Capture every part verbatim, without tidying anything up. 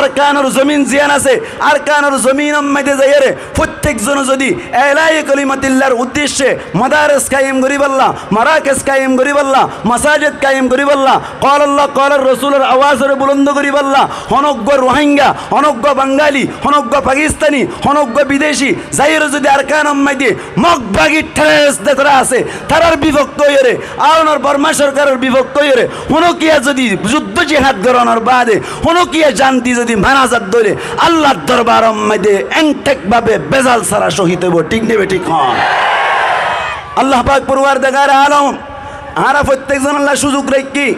Arkanor zomin ziyán asé, Arkanor zominor maze zaiyóre fottík zone zodi eláye kolimatillar uddecce madares kaiyem goríballa, marakes kaiyem goríballa, masajid kaiyem goríballa, qala Allah, qala Rosulor awazore bulond goríballa, honóggua Ruháingga, honóggua Bangali, honóggua Pakistani, honóggua bideci zaiyóre zodi Arkanor maze Mog bagi terrorist zetará asé, tarár bifokké óiyore, arónor Borma sorkaror bifokké óiyore, honókiya zodi zuddó jihad gorónor baade, honókiya zan di zodi mara zadde óile, Allar dorbaror maze entek babe bezal sára cóhid óibo, thík né bethík hoón? Allah pak poruwardegar alom, añára fottík zonolla cúzuk raikkí,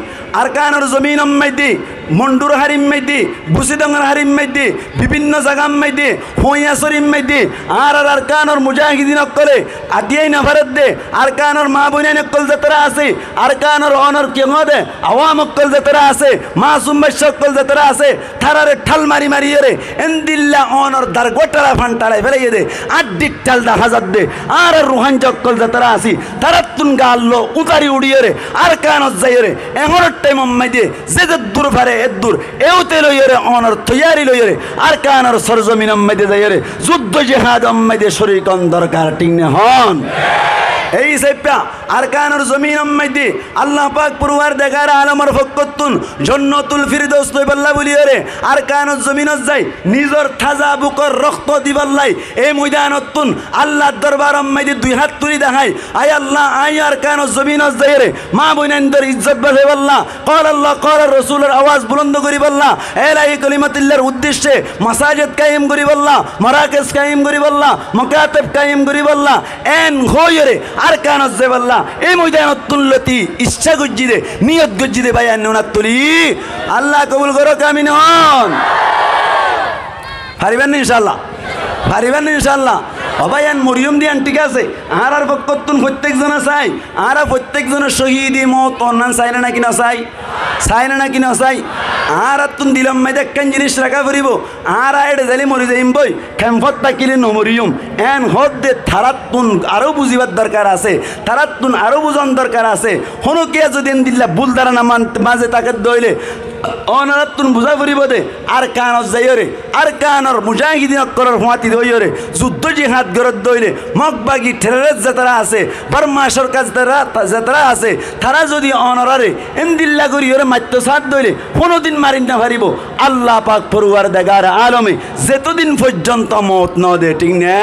Arkanor zominor maze, Mondur hárir maze, Busidongor hárir maze, bibinno zagar maze, Fuañsorir maze, añárar Arkanor mujahidin ókkole atiyai nofaredde, Arkanor maa boinain ókkol zetará asé, Arkanor onor kiyóde awam ókkol zetará asé, masum bacca ókkol zetará asé, taráre thal mari mariyóre, endilla onor dargua thala fantarai felaiyé de, añdhir thal dahá zadde, añárar Ruháingga ókkol zetará así, taráttun gaalló utari uçiyóre, Arkanot zaiyóre, ehónor thaimor maze, ze zeddur fare eddur, eute loiyóre, onor toiyari loiyóre, Arkanor sorzominor maze zaiyóre, zuddó jihador maze corik on dorkar, thík né hoón? Ei saippá, Arkanor zominor maze Allah pak poruwardegar alomor fokkóttun Jonnotul Firdaus loiballa buliyóre, Arkanor zominot zai, nizor taza bukor rokto diballai, ei moidanottun Allar dorbaror maze dui hát tuli dahái, ai Allah, añí Arkanor zominot zaiyóre, maa boinaindor izzot basaiballa, qala Allah, qala Rosulor awaz bulond goríballa, eláye kolimatillar uddecce masajid kaiyem goríballa, marakes kaiyem goríballa, mokateb kaiyem goríballa, en hoiyóre Arkanot zaiballa, ei moidanottun loti icca goijjí de, niyot goijjí de, bái, añí unat tuli. Allah kobul gorouk, amin hoón. Faribán né incállah? Faribán né incállah? Ó bái, en moriyum de, en thík asé. Añárar fokkóttun fottík zone sai, añára fottík zone cóhidi mout onnan sai né náki nosai? Sai né náki nosai? Añárattun dilor maze ekkán zinis raká foribó, añára eçe zaile mori zaiyum boi, kempot tákile nomoriyum. En hoódde taráttun aró buzibar dorkar asé, taráttun aró buzon dorkar asé. Honókiya zodi endilla bul dárana man-, maze tákedde óile, onoráttun buzá foribó de, Arkanot zaiyóre, Arkanor mujahidin ókkolor fuáñti de óiyore, zuddó jihad goredde óile, Mog bagi terrorist zetará asé, Borma sorkar zetará, zetará asé, tará zodi onoráre endilla goríyore maitto saádde óile, honódin mari nofaribó. Allah pak poruwardegar alome zetodin foijjonto mout node, thík né?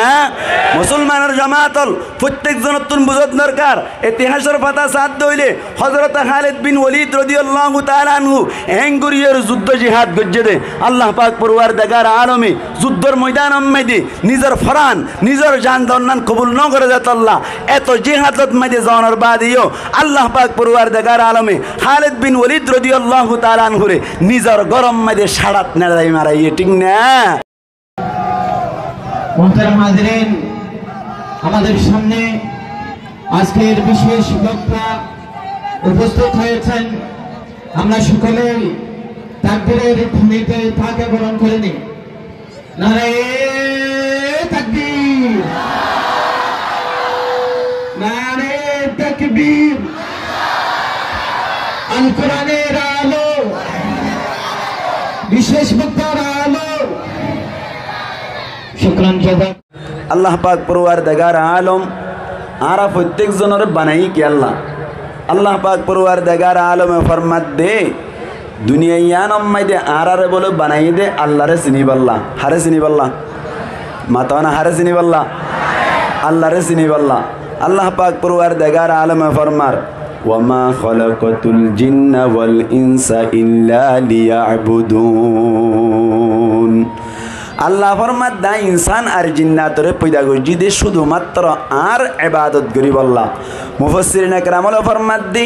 Musolmanor jamaat ól, fottík zonottun buzon dorkar, itihasor fata saádde óile, Hozrote Hálid bin Walid rodiyallahu taala anhu en goríyore zuddó jihad goijjé de. Allah pak poruwardegar alome zuddór moidanor maze nizor foran, nizor jan zonnán kobul nogoré de tolla, eto jihadot maze zonor baade yó Allah pak poruwardegar alome Hálid bin Walid rodiyallahu taala anhure nizor góror maze cáçat neçai maraiyé, thík né? মোহতারাম হাজিরিন, আমাদের সামনে আজকের বিশেষ বক্তা উপস্থিত হয়েছেন। আমরা সকলেই তাকবীরের ধ্বনিতে তাকে বরণ করে নিই। নারায়ে তাকবীর, নারায়ে তাকবীর। আল কোরআনের আলো, বিশেষ বক্তার আলো। শুকরান জাযাক। Allah pak poruwardegar alom, añára fottík zonore banaiyé kiyólla? Allah pak poruwardegar alome formadde, duniya yiánor maze añáráre bóle banaiyé de Allaré sinibálla. Haré sinibálla? Mató na, haré sinibálla? Allaré sinibálla. Allah pak poruwardegar alome formar, "Wa ma khalaqtul jinna wal insa illa liya'budun." Allah formadde, "Añí insán ar jinnatoré foida goijjí de cúdumattro añár ebadot goríballa." Mufassirin ekram ókkole formadde,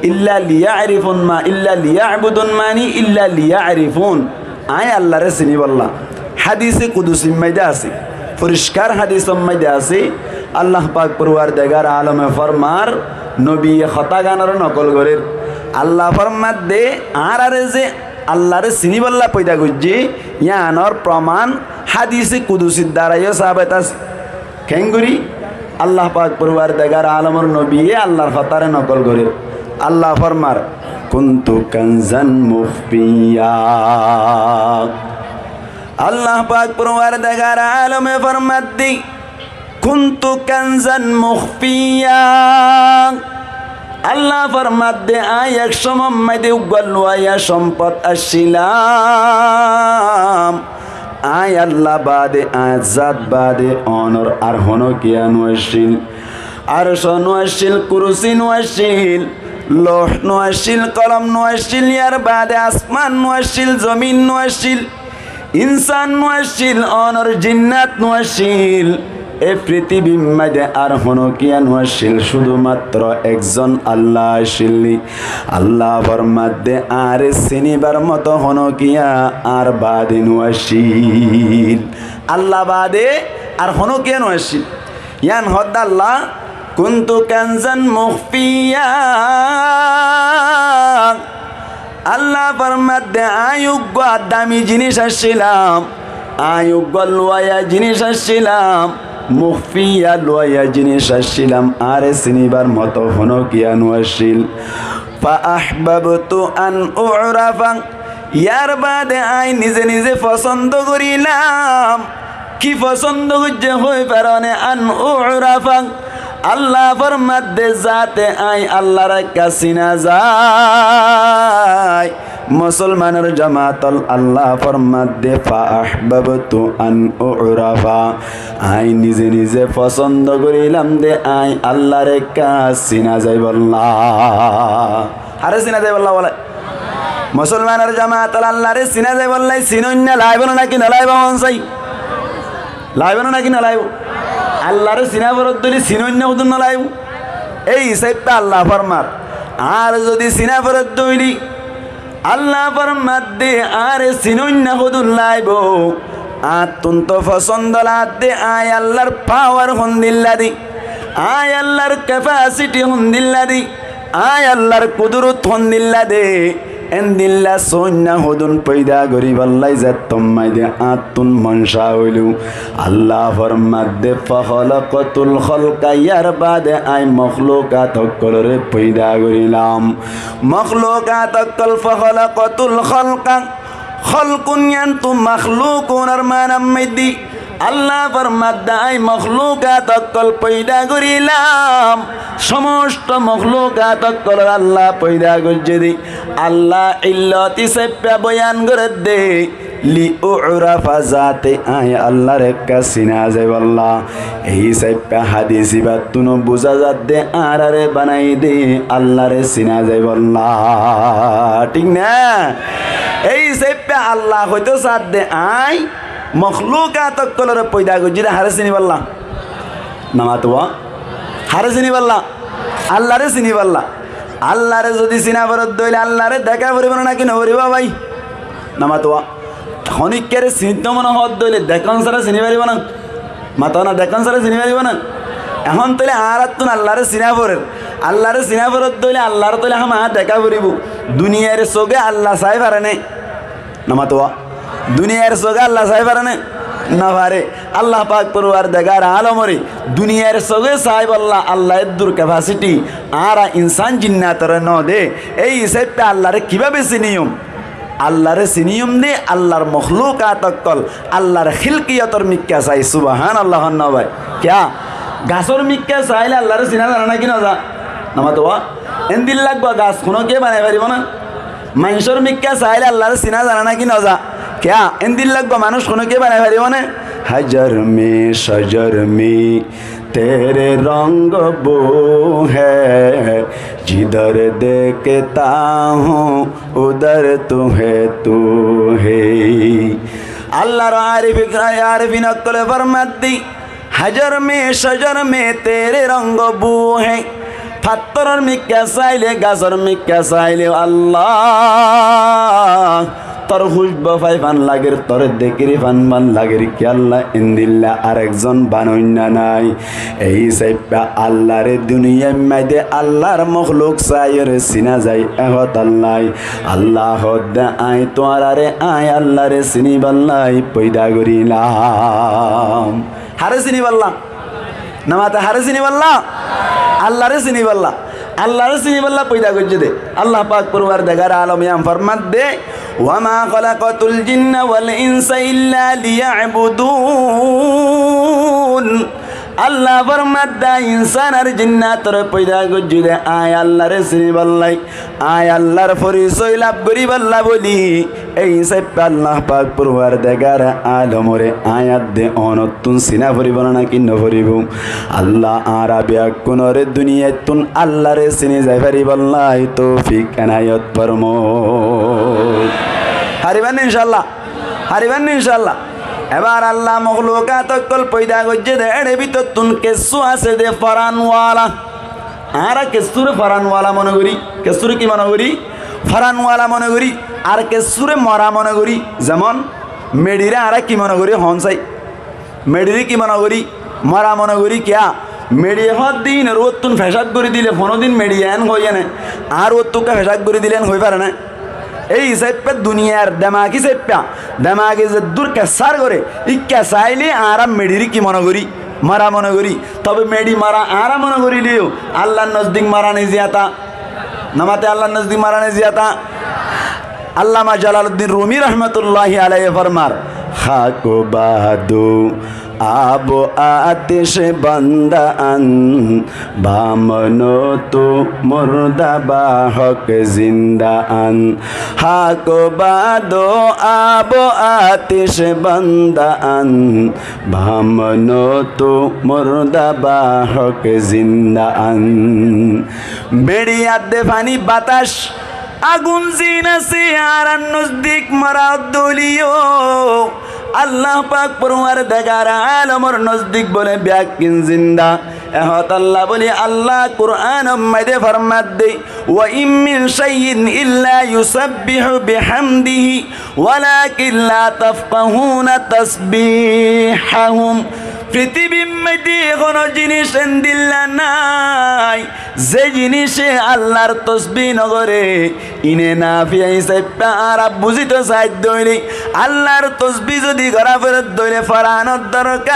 "Illa liya'rifun" ma-, "illa liya'budun" mani "illa liya'rifun", añí Allaré siniballa. Hádise kudusir maze asé, foriskar hádisor maze asé, Allah pak poruwardegar alome formar, nobiye hotáganoré nokol gorér. Allah formadde, añáráre ze Allaré siniballa foida goijjé, yiánor proman hádise kudusir dara yó sabet asé. Keéngorí? Allah pak poruwardegar alomor nobiye Allar hotáre nokol gorér. Allah formar, "Kuntu kanzan mukhfiyya." Allah pak porwardigare alome formadde, "Kuntu kanzan mukhfiya." Allah formadde, añí ek somot maze uggwá luwaiya sompot accílam. Añí Allah bade, añí zat bade onor ar hono kiya nuaccíl. Arco nuaccíl, kurusi nuaccíl, loh nuaccíl, kolom nuaccíl, yar bade asman nuaccíl, zomin nuaccíl. Insan nuaccíl, onor jinnat nuaccíl, e fritibir maze ar hono kiya nuaccíl, cúdumattro ekzon Allah accíl. Allah formadde, añáre sinibar moto hono kiya añár bade nuaccíl. Allah bade ar hono kiya nuaccíl. Yián hoódde Allah, "Kuntu kanzan mukhfiya." Allah formadde, añí uggwá dami jinis accílam, añí uggwá luwaiya jinis accílam, mukhfiya luwaiya jinis accílam, añáre sinibar moto hono kiya nuaccíl. "Fa ahbabtu an u'rafa." Yar bade añí nize nize fosóndo gorílam. Ki fosóndo goijjé hoi faróne? "An u'rafa." Allah formadde, zate añí Allahr ekká sina zai. Musolmanor jamaat ol, Allah formadde, "Fa ahbabtu an u'rafa." Añí nize nize fosóndo gorílam de añí Allahr ekká sina zaibolla. Hare sina zaibolla bole? Musolmanor jamaat ol, Allahre sina zaibolla sinoinna laibo né náki no laibo? Hon sai, laibo né náki no laibo? Allahre sina foredde óile sinoinna hodún no laibo? Ei hísafe Allah formar, añáre zodi sina foredde óile, Allah formadde, añáre sinoinna hodún laibo. Añáttun to fosóndo lagedde, añí Allahr pawar hondilla de, añí Allahr kefasiti hondilla de, añí Allahr kudurut hondilla de. Endilla sóinna hodún foida goríbolla zettó maze añáttun mon ca óilo. Allah formadde, "Fa khalaqtul khalqa", yar bade añí moklukat ókkolore foida gorílam. Moklukat ókkol, fa khalaqtul khalqa, khalqun yantu makhlukun or manan maze Allah formadde, añí moklukat ókkol foida gorílam. Somosto moklukat ókkolore Allah foida goijjé de. Allah illot hísafe boyan goredde, "Li u'rafa", zate añí Allahr ekká sina zaibolla. Ei hísafe hadis ibattun buzá zadde añárare banaiyé de Allahre sina zaibolla. Thík na? Ei hísafe Allah hoito sadde añí moklukat ókkolore foida goijjí de hare sinibolla? No mato. Hare sinibolla? Allahre sinibolla. Allahre zodi sina foredde óile Allahre deká foribo né náki no foribo bái? No mato. Honikkare sinitto mone hoódde óile dekón sára sini faribo né? Mato na, dekón sára sini faribo né? Ehón tóile añárattun Allahre sina forer. Allahre sina foredde óile Allahre tóile hámaha deká foribo. Duniyair sóge Allah sai fare né? No mato. Duniyair sóge Allah sai fare né? No fare. Allah pak porwardigare alomore duniyair sóge saibolla Allah eddur kefasiti añára insan jinnatoré no de. Ei hísafe Allahre kibábe siniyum? Allahre siniyum de Allahr moklukat ókkol, Allahr hilkiyotor mikká sai. Subhanallah hon na bái. Kiyá? Gasór mikká saile Allahre sina za né náki no za? No mato. Endilla uggwá gas hono kiyé banai faribo né? Maincór mikká saile Allahre sina za né náki no za? Kiyá? Endilla uggwá manúc hono kiyé banai faribo né? "Hajar mein shajar mein tere rang bo hai, jidhar dekhta hoon udhar tu hai, tu hai." Allahr arif, arifin ókkole formadde, "Hajar mein shajar mein tere rang bo hai." Fattoror mikká saile, gasór mikká saile, Allah, tor húcbo fai fán lager, tor dekír fán fán lager. Kiyólla? Endilla arek zon banoinna nái. Ei hísafe Allahre duniyair maze Allahr mokluk saiyóre sina zai. Ehón Allah, Allah hoódde, añí tuáñrare, añí Allahre sinibálla foida gorílam. Hare sinibálla? No mato. Hare sinibálla? Allahre sinibálla. Allahre sinibálla foida goijjé de. Allah pak porwardigare alom yián formadde, وما خلقت الجن والإنس إلا ليعبدون. Allah formadde, añí insán ar jinnátoré foida goijjí dé añí Allaré sinibálla, añí Allar forisói laf goríbálla bóli. Ei hísafe Allah pak forwardigare alomoré añí adde onottún sina foribó né náki noforibó? Allah añára beggúnoré duniyaittún Allaré sini zai faribálla toufik enayot formóuk. Faribá né incálla? Faribá né incálla? Ebar Allah moklukat ókkol foida goijjé dé, ér bútottún kessú asé dé foranwala. Añára kessúre foranwala mone gorí. Kessúre ki mone gorí? Foranwala mone gorí. Ar kessúre mora mone gorí. Zemon, meçiré añára ki mone gorí, hoón sai? Meçiré ki mone gorí? Mora mone gorí. Kiyá? Meçiye hoódde ínor uottún fecáf gorí dile, honódin meçiye eén hoiyé né? Añár uottúkka fecáf gorí dile eén hoi fare né? Ei hísafe duniyar demak hísafe, demake zeddúr kessár goré, íkka sailé añára meçiré ki mone gorí? Mora mone gorí. Tobe meçi mora añára mone goríleyó Allar nozdik mora nái ziyata. Nomate Allar nozdik mora nái ziyata. Allama Jalaluddin Rumi rahmatulláhi alaihi formar, háko bado ab o atish banda an, ba mano tu murda ba hok zinda an. Háko bado ab o atish banda an, ba mano tu murda ba hok zinda an. Meçi adde faní batac agun ziín asé añárar nozdik mora ódde óileyó, Allah pak forwardigare alomor nozdik bóle beggín zinda. E hotálla bóli Allah Kuránor maze formadde, وإن من شيء إلا يسبح بحمده ولكن لا تفقهون تسبيحهم. Fitibir maze honó jinis endilla nái, ze jinise Allar tosbi nogoré. Ine nafiya hísafe añára buzito saidde óile, Allar tosbi zodi gora foredde óile foranor dorkar.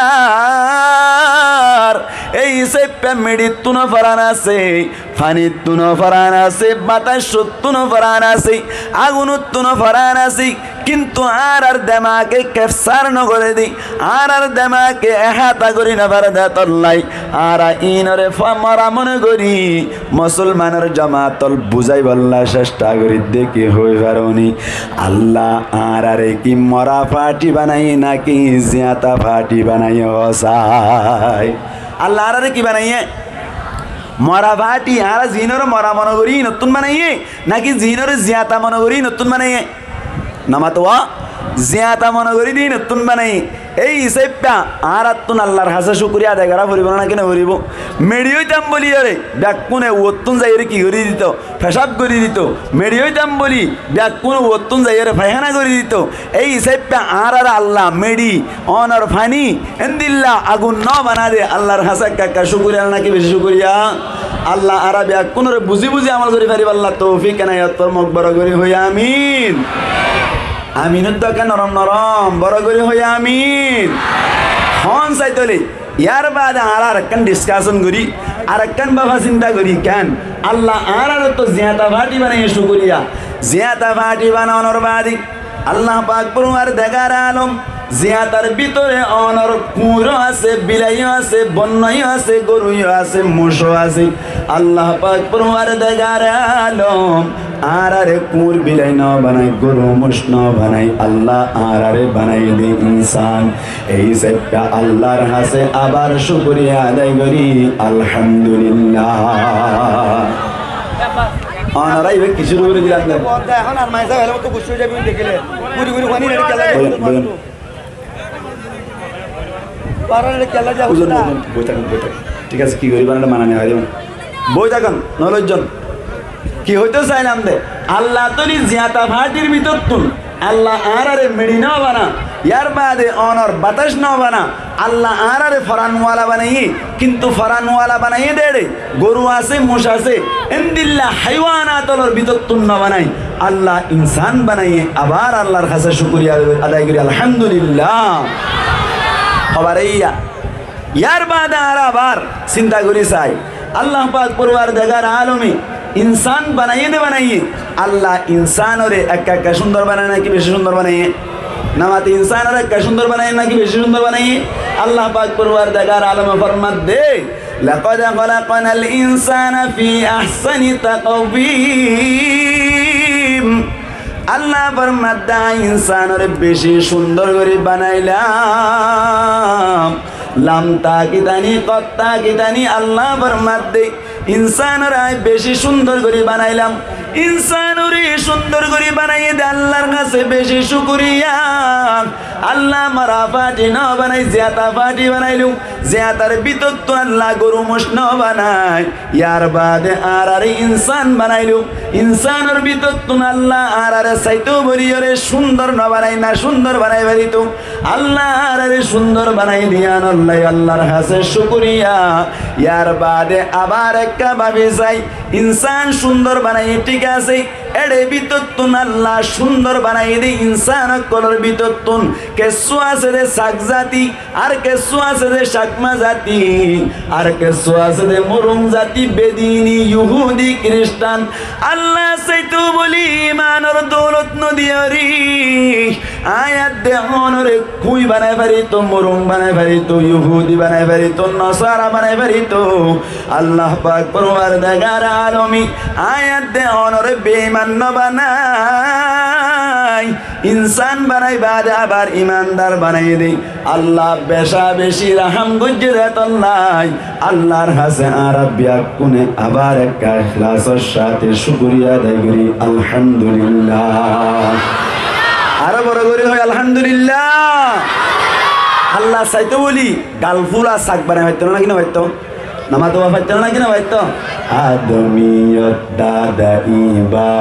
Ei hísafe meçittúno foran asé, fanittúno foran asé, batacottúno foran asé, agunottúno foran asé. Kintu añárar demake kessár nogoré dé, añárar demake ehata gorí nofaré dé tollá, añára ínore fa-, mora mone gorí. Musolmanor jomaat ókkol buzáibolla cestha gorí dé ki hoi faróni? Allah añárare ki mora fathi banaiyé náki ziyata fathi banaiyé? Hoó sai. Allah añárare ki banaiyé? Mora fathi. Añára ziínore mora mone gorí ínottún banaiyé, náki ziínore ziyata mone gorí ínottún banaiyé? Nomato, ziyata mone gorí dé ínottún banaiyé. Ei hísafe añárattún Allar hañsé cúkuriya adai gorá foribó né náki noforibó? Meçi óitam bóli ore beggúne uottún zaiyóre ki gorí dito? Fecáf gorí dito. Meçi óitam bóli beggúne uottún zaiyóre faihána gorí dito. Ei hísafe añárare Allah meçi, onor faní, endilla agun nobanade. Allar hañsé ekka ekka cúkuriya náki beci cúkuriya? Allah añára beggúnore buzí buzí amol gorí faribálla toufik enayot formóuk, boro gorí hoi amin. Amin uddó ekka norom norom, boro gorí hoi amin. Hoón sai tollá. Yar baade añára arekkán diskason gorí, arekkán báfa sinta gorí. Ken? Allah añárare to ziyata fathi banaiyé cúkuriya. Ziyata fathi banaonor baade Allah pak forwardigare alom, ziyatar bútore onor kuñr ó asé, bilai ó asé, bonnai ó asé, goru ó asé, muc ó asé. Allah pak forwardigare alom añárare kuñr bilai nobanai, goru muc nobanai, Allah añárare banaiyé dé insán. Ei hísafe Allar hañsé abar cúkuriya adai gorí, alhamdulillah. Onora ibá ki cúru gorí dilam dé? Boiyon, boiyon. Buzón, buzón, boi tákon, boi tákon. Thík asé, ki goríba, manani goríba. Boi tákon, noóile zon. Ki hoitó sailam dé, Allah toli ziyata fathir bútottún Allah añárare meçi nobana, yar baade onor batac nobana, Allah añárare foranwala banaiyé, kintu foranwala banaiyé dé eçé, goru asé, muc asé, endilla háiwanat ókkolor bútottún nobanai, Allah insán banaiyé. Abar Allar hañsé cúkuriya adai gorí, alhamdulillah. Hobar eiya. Yar baade añára abar sinta gorí sai, Allah pak forwardigare alome Insán banaiyé de banaiyé, Allah insánore ekka ekka cúndor banaiyé náki beci cúndor banaiyé? Namate insánore ekka cúndor banaiyé náki beci cúndor banaiyé? Allah pak forwardegar alome formadde, "لقد خلقنا الإنسان في أحسن تقويم." Allah formadde, "Añí insánore beci cúndor gorí banailam." Lam takitani, kot takitani, Allah formadde, "Insánore añí beci cúndor gorí banailam." Insánore cúndor gorí banaiyé de Allahr hañsé beci cúkuriya. Allah mora fáñti no banai, ziyata fáñti banailú. Ziyatar bútottún Allah goru moc no banai. Yar baade añárare insán banailú. Insánor bútottún Allah añárare saitó bóli yóre cúndor no banai, nacúndor banai farito. Allah añárare cúndor banai diyanolla Allahr hañsé cúkuriya. Yar baade abar ekka bábi sai, insán cúndor banaiyé, thík asé, ére bútottún Allah cúndor banaiyé de insán ókkolor bútottún kessú asé de sak zati, ar kessú asé de Cakma zati, ar kessú asé de Murung zati, bedini, yuhudi, kiristán. Allah saitó bóli imanor doulot no diyóre, añí adde ónore kuñi banai farito, murung banai farito, yuhudi banai farito, nasara banai farito. Allah pak forwardegar alome, añí adde ónore beiman no banai, insán banai baade abar imandar banaiyé de. Allah beca beci rahám goijjé de tolla Allahr hañsé añára beggúne abar ekka ikhlasor sáte cúkuriya adai gorí, Alhamdulillah. Aró boro gorí hoi, Alhamdulillah. Allah saitó bóli gal fúla sak banai faitto náki no faitto? Namate wa faitto náki no faitto? آدمیت دادہ ای با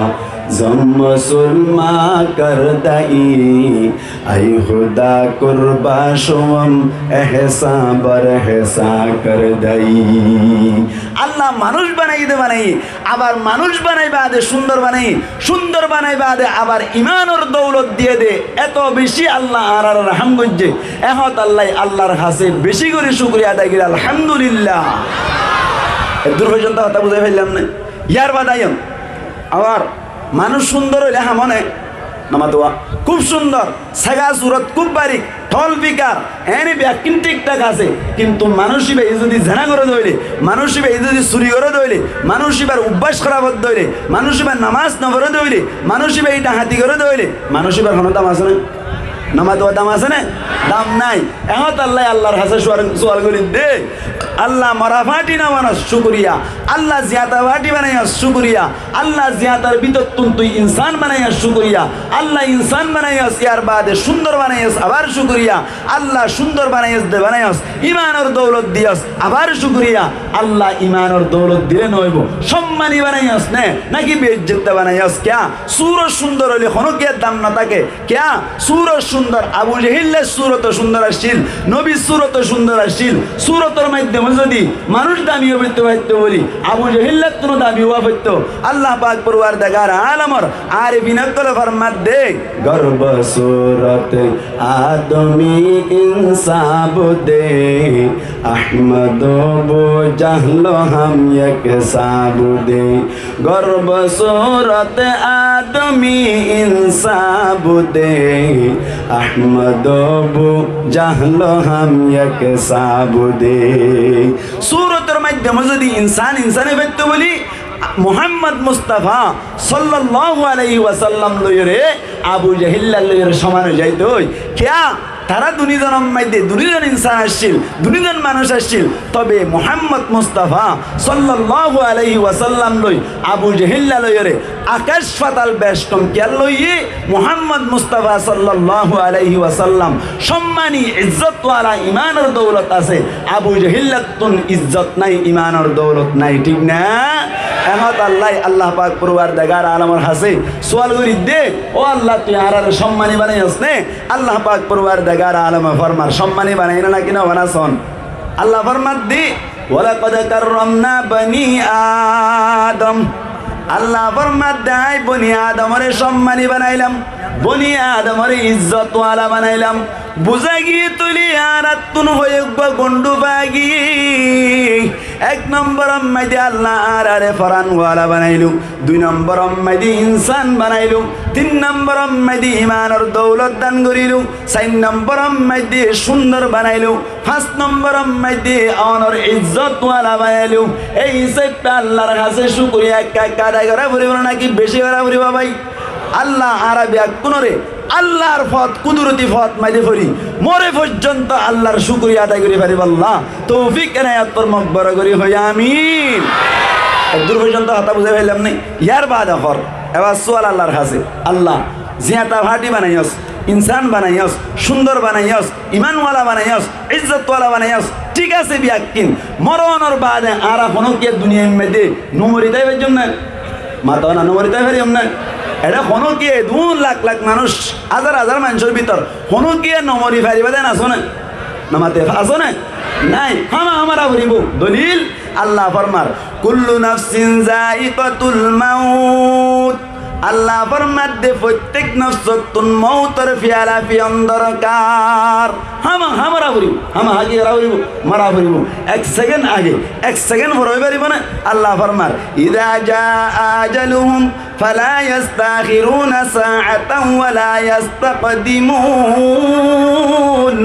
زم سرما کردہ ای، ای خدا قربان شوم احسان بر احسان کردہ ای۔ Allah manúc banaiyé de banaiyé, abar manúc banai baade cúndor banaiyé, cúndor banai baade abar imanor doulot diyé de, eto beci Allah añárare rahám goijjé. Ehón Allah, Allahr hañsé beci gorí cúkuriya adai gorí, Alhamdulillah. Eddúr foijjonto hotá buzái faillám né? Yar baade aiyón, abar manúc cúndor óile ham one, namate wa kúb cúndor, sega surot kúb barik, thol fikar, ene beggín thík thák asé, kintu manúc íba zodi zena goré de óile, manúc íba zodi suri goré de óile, manúc íbar ubbác hóraf ódde óile, manúc íba namás no foré de óile, manúc íba dhakati goré de óile, manúc íbar honó dam asé né? Namate wa dam asé né? Dam nái. Ehón Allah, Allahr hañsé sual, sual gorí de, Allah mora fáñti no banaic, cúkuriya. Allah ziyata fáñti banaic, cúkuriya. Allah ziyatar bútottún tui insán banaic, cúkuriya. Allah insán banaic, yar baade cúndor banaic, abar cúkuriya. Allah cúndor banaic de banaic, imanor doulot diyos, abar cúkuriya. Allah imanor doulot dile no óibo, cómmani banaic né, náki beijjot banaic? Kiyá? Surot cúndor óile honó kiyá dam no táke. Kiyá? Surot cúndor, Abu Jehilla suroto cúndor accíl, nobir suroto cúndor accíl. Surotor maiddome zodi manúc dami ói faitto bóli, Abu Jehillattu no dami ói faitto. Allah pak forwardegar alomor arifin ókkole formadde, گربہ صورت آدمی انسان بودے، احمد و بو جہل و ہم یکساں بودے۔ گربہ صورت آدمی انسان بودے، احمد و بو جہل و ہم یکساں بودے۔ Surotor maiddome zodi insán insán ói faitto bóli, Muhammod Mustafa sallallahu alaihi wasallam loiyóre Abu Jehilla loiyóre cóman ói zaito. Kiyá? Tará duni zonor maiddé duni zon insán accíl, duni zon manúc accíl. Tobe Muhammod Mustafa sallallahu alaihi wasallam loi Abu Jehilla loiyóre akac fatal bec tom kiyá loiyé? Muhammod Mustafa sallallahu alaihi wasallam cómmani, izzot wala, imanor doulot asé. Abu Jehillat tún izzot nái, imanor doulot nái, thík na? Ehón Allah, Allah pak forwardegar alomor hañsé sual gorí de, ó Allah, tui añárare cómmani banaiyos né? Allah pak forwardegar alome formar, cómmani banaiye né náki no banason? Allah formadde, ولقد كرمنا بني آدم. Allah formadde, añí boni Adomore cómmani banailam, boni Adomore izzot wala banailam. Buzá giyé tóile añárattún hoiyé uggúa gondhú fagiyé. Ek nombor ot maidé Allah añárare foran wala banailó, dui nombor ot maidé insán banailó, tin nombor ot maidé imanor doulot dan goriló, sair nombor ot maidé cúndor banailó, fañs nombor ot maidé onor izzot wala banailó. Ei hísabe Allahr hañsé cúkuriya ekka ekka adai gorá foribó né náki beci gorá foribó bái? Allah añára beggúnore Allahr fot, kuduroti fot maidé fori, more foijjonto Allahr cúkuriya adai gorí faribálla toufik enayot formok, boro gorí hoó amin. Eddur foijjonto hotá buzái failam né? Yar baade hoór, ebar sual Allahr hañsé, Allah, ziyata fati banaiyós, insán banaiyós, cúndor banaiyós, iman wala banaiyós, izzot wala banaiyós, thík asé biyakkín, moronor baade añára honókiye duniyair maidé no mori táibar zonno Mató na, no mori táibar zonno. Eçé honókiye edún lak lak manúic, házar házar manúicor bútore honókiye no mori faribá de asó né? No mate, asó né? Nái, hámaha mora foribó. Dolil, Allah formar, "Kullu nafsin zaiqatul maut." Allah formar de fottek nofsottún moutor fiyala fiyon dorkar. Hámaha mora foribó, hámaha ki gora foribó? Mora foribó. Ek sekend age, ek sekend fore ói faribó né? Allah formar, "Iza jaa ajaluhum fala yastakhiruna sa'atan wala yastaqdimun."